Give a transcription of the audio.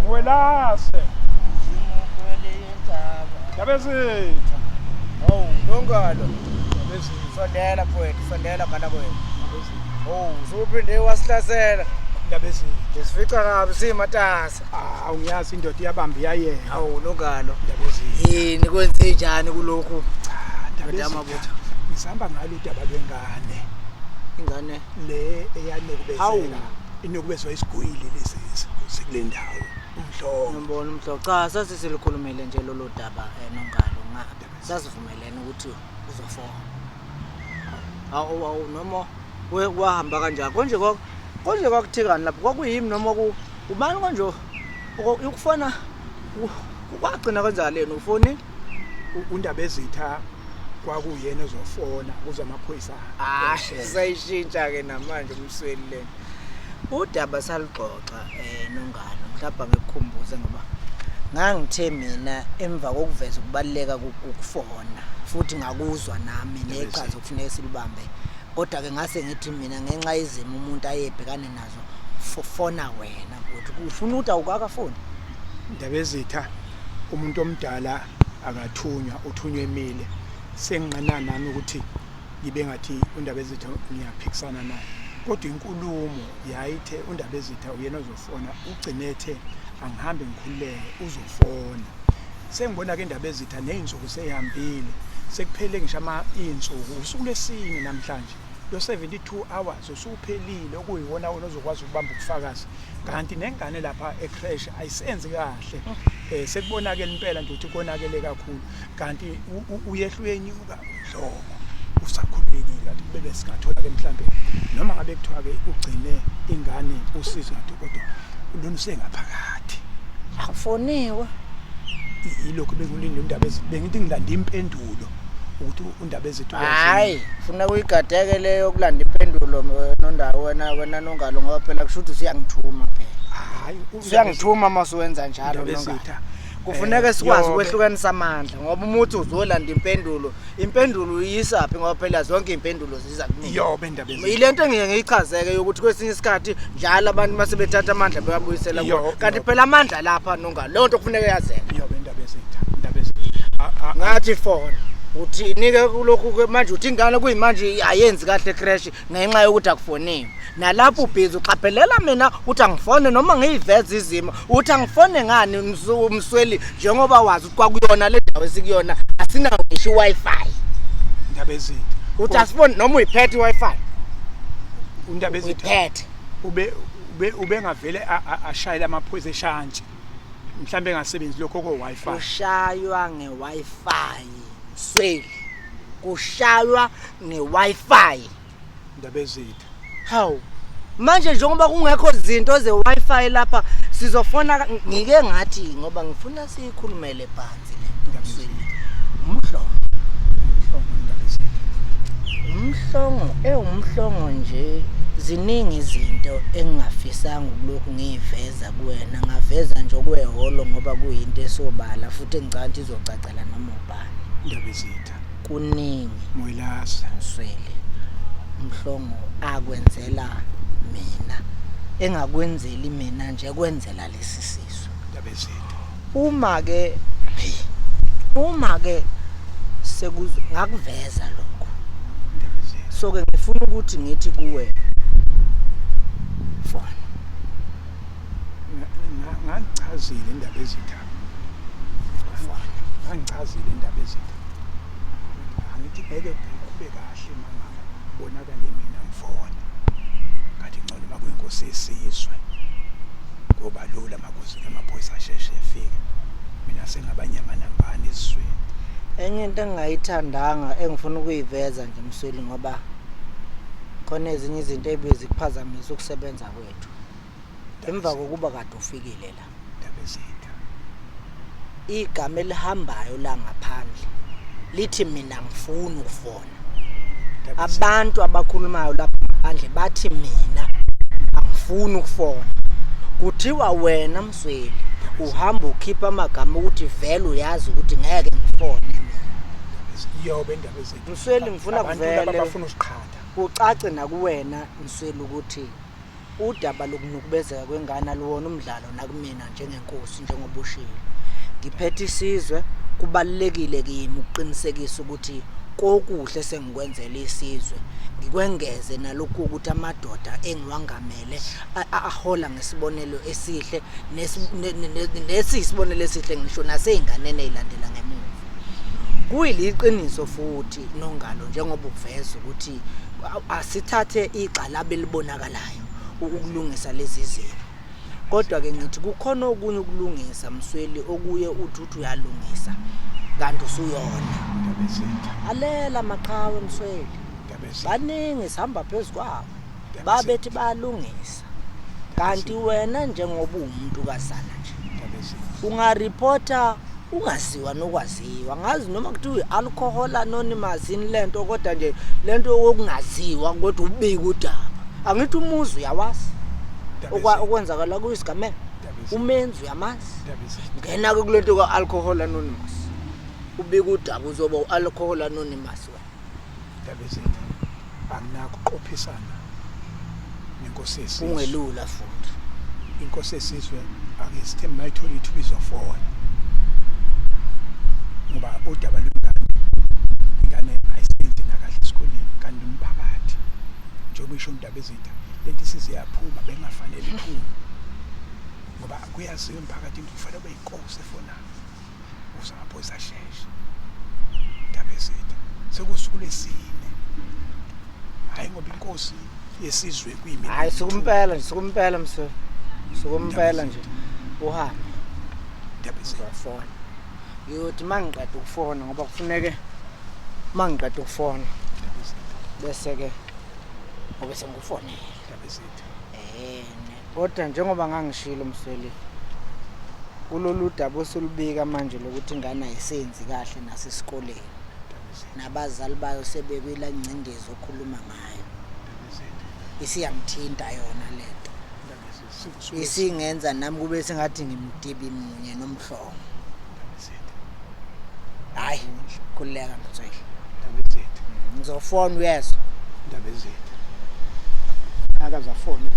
Mwelase. Ndabezitha. Hawu, Nongalo. Sondela mfowethu, sondela mfana kwethu. Oh, usuphinde wasihlasela. Ndabezitha. Usifica kabi simatasa. Ah, ngiyazi indoda iyabamba iyayena. Hawu, Nongalo. Ndabezitha. Yini kwenze njani kulokhu? Ndabezitha. Mabutho. Ngisihamba ngalo udaba lwengane Ingane. le Hawu. eyanokubezela. Inokubezwa isigwili lesi sikule ndawo. Umhlongo. Ngibona umhlobo. Cha, sasisilikhulumile nje lolu daba Nongalo nga sasivumelene ukuthi uzofona. Awu awu noma wahamba kanjani? Konje kwa konje kwakuthikani lapho kwakuyimi noma ku ubani konje ukufona kwagcina kwenzakaleni ufonile? Undabezitha kwakuyena ozofona kuze amaphoyisa. Ah, sayishintsha ke namanje umsweli lena. Udaba saluxoxa Nongalo, mhlawumbe ngikukhumbuze ngoba ngangithe mina emva kokuveza ukubaluleka kokufona futhi ngakuzwa nami neqhaza okufuneka silibambe. Kodwa ke ngase ngithi mina ngenxa yezimo umuntu ayebhekane nazo fona wena ukuthi ufuna ukuthi awukakafoni. Ndabezitha umuntu omdala akathunywa, uthunywa emile. Senginqena nami ukuthi ngibe ngathi uNdabezitha ngiyaphikisana naye. Kodwa inkulumo yayithe uNdabezitha uyena ozofona, ugcine ethe angihambe ngikhululeke uzofona. Sengibona ke Ndabezitha nezinsuku seyihambile. Sekuphele ngisho ama izinsuku, usuku lwesine namhlanje. Lo 72 hours usuphelile okuyiwona wona ozokwazi ukubamba ubufakazi. Kanti nengane lapha e-creche ayisenzi kahle. Sekubonakele impela nje ukuthi konakele kakhulu. Kanti uyehla uyenyuka umhlobo usakhululekile kanti kube besingathola ke mhlambe noma ngabe kuthiwa ke ugcine ingane usizo ngathi kodwa lona usengaphakathi. Akufoniwe. Yilokhu bekulinde uNdabezitha, bengithi ngilanda impendulo ukuthi uNdabezitha ukwazi. Hayi, funa kuyigadeke leyo yokulanda impendulo nondawo wena wena Nongalo ngoba phela kusho ukuthi usuyangithuma phela. Hayi, Usuyangithuma uma usuwenza njalo Nongalo. Ndabezitha. Kufuneka sikwazi Yobe. ukwehlukanisa amandla ngoba uma uthi uzolanda impendulo, impendulo uyisaphi ngoba phela zonke impendulo ziza kumina. Yobe Ndabezitha. Yilento engiye ngiyichazeke yokuthi kwesinye isikhathi njalo abantu mase bethatha amandla bewabuyisela Yo, kubo. Kanti yo. phela amandla lapha Nongalo, leyo nto kufuneka yazeke. Yobe Ndabezitha, Ndabezitha. Ngathi fona uthi nike kulokhu ke manje uthi ingane kuyimanje ayenzi kahle creche ngenxa yokuthi akufoniwe. Nalapho ubhizi uqaphelela mina uthi angifone noma ngiyiveze izimo uthi angifone ngani umsweli njengoba wazi ukuthi kwakuyona le ndawo esikuyona asinayo ngisho i-Wi-Fi. Ndabezitha. Uthi asifone noma uyiphethe i-Wi-Fi. uNdabezitha Uyiphethe. ube ube ubengavele ashayele amaphoyisa eshantshi. Mhlambe engasebenzi lokho ko Wi-Fi. Kushaywa nge-Wi-Fi. Msweli. Kushaywa nge-Wi-Fi. Ndabezitha. Hawu. Manje njengoba kungekho zinto ze-Wi-Fi lapha sizofona ngike ngathi ngoba ngifuna siyikhulumele phansi le nto Msweli. Umhlongo. Umhlongo Ndabezitha. Umhlongo ewumhlongo nje ziningi izinto engingafisanga ukulokhu ngiyiveza kuwena ngaveza nje okwehholo ngoba kuyinto esobala futhi engicabanga ukuthi izocacela noma ubani. Ndabezitha. Kuningi Mwelase. Msweli umhlongo akwenzela mina engakwenzeli mina nje kwenzela lesi sizwe. Ndabezitha. Uma ke uma ke sekuzo ngakuveza lokho. Ndabezitha. So ke ngifuna ukuthi ngithi kuwe fona. Ngangichazile Ndabezitha. Ngangichazile Ndabezitha. Angithi ngeke kube kahle mangaka bonakale mina ngifona. Ngathi ngcono makuyinkosi yesizwe. Ngoba lula makuze amaphoyisa asheshe efike. Mina sengabanyama nambani esizweni. Enye into engingayithandanga engifuna ukuyiveza nje Msweli ngoba khona ezinye izinto ebezikuphazamisa ukusebenza kwethu. Emva kokuba kade ufikile la. Ndabezitha. Igama elihambayo la ngaphandle lithi mina ngifuna ukufona. Abantu abakhulumayo lapha ngaphandle bathi mina angifuni ukufona. Kuthiwa wena Msweli uhamba ukhipha amagama ukuthi vele uyazi ukuthi ngeke ngifone mina. Yobe Ndabezitha. Msweli ngifuna Abantu laba kuvele bafuna usiqhatha. Kucace nakuwena Msweli ukuthi Udaba lokunukubezeka kwengane aluwona umdlalo nakumina njengenkosi njengoba ushilo. Ngiphethe isizwe kubalulekile kimi ukuqinisekisa ukuthi kokuhle sengikwenzela isizwe ngikwengeze nalokhu ukuthi amadoda engiwangamele ahola ngesibonelo esihle nesiyisibonelo esihle ngisho nasey'nganeni ey'landela ngemuva. Kuyiliqiniso futhi Nongalo njengoba uveza ukuthi asithathe igxalaba elibonakalayo ukulungisa lezi zimo. Kodwa-ke ngithi kukhona okunye ukulungisa Msweli okuye uthi uthi uyalungisa kanti usuyona. Alela maqhawe Msweli. Baningi sihamba phezu kwabo. Babethi bayalungisa. Kanti wena njengoba uwumuntu kazana nje ungareporta ungaziwa nokwaziwa ngazi noma kuthiwa i-alcohol anonymous yini lento kodwa nje lento yokungaziwa kodwa ubike udaba angithi umuzi uyawazi okwenzakala kuyisigameko umenzi uyamazi ngena-ke kule nto ka-alcohol anonymous ubike udaba uzoba u-alcohol anonymous wena Ndabezitha anginakho ukuqophisana nenkosi yesizwe. Kungelula futhi. Inkosi yesizwe ake sithembe mayithola ithuba izofona. Ngoba udaba lwengane ingane ayisebenzi nakahle esikoleni kanti umphakathi njengoba isho uNdabezitha lento isize yaphuma bengafanele iphume ngoba kuyaziwa emphakathini ukuthi kufanele ube yinkosi efonayo. Ukuze amaphoyisa asheshe. Ndabezitha sekusuku lwesine. Hayi ngoba inkosi yesizwe kuyimina. Hayi sukumpela nje sukumpela mswe. Sukumpela nje. Uhambe. Ndabezitha. Uzofona. Ngiyothi mangiqeda ukufona ngoba kufuneke mangiqeda ukufona Ndabezitha. bese ke ngobe sengikufonela. Ndabezitha. Eh Kodwa njengoba ngangishilo Msweli kulolu daba osulubika manje lokuthi ingane ayisenzi kahle nasesikoleni nabazali bayo sebekwila ngcindezi okhuluma ngayo isiyangithinta yona lento isingenza nami kube sengathi ngimdibi munye nomhlongo hayi khululeka Msweli ngizofona uyezwa Ndabezitha. Akazafona.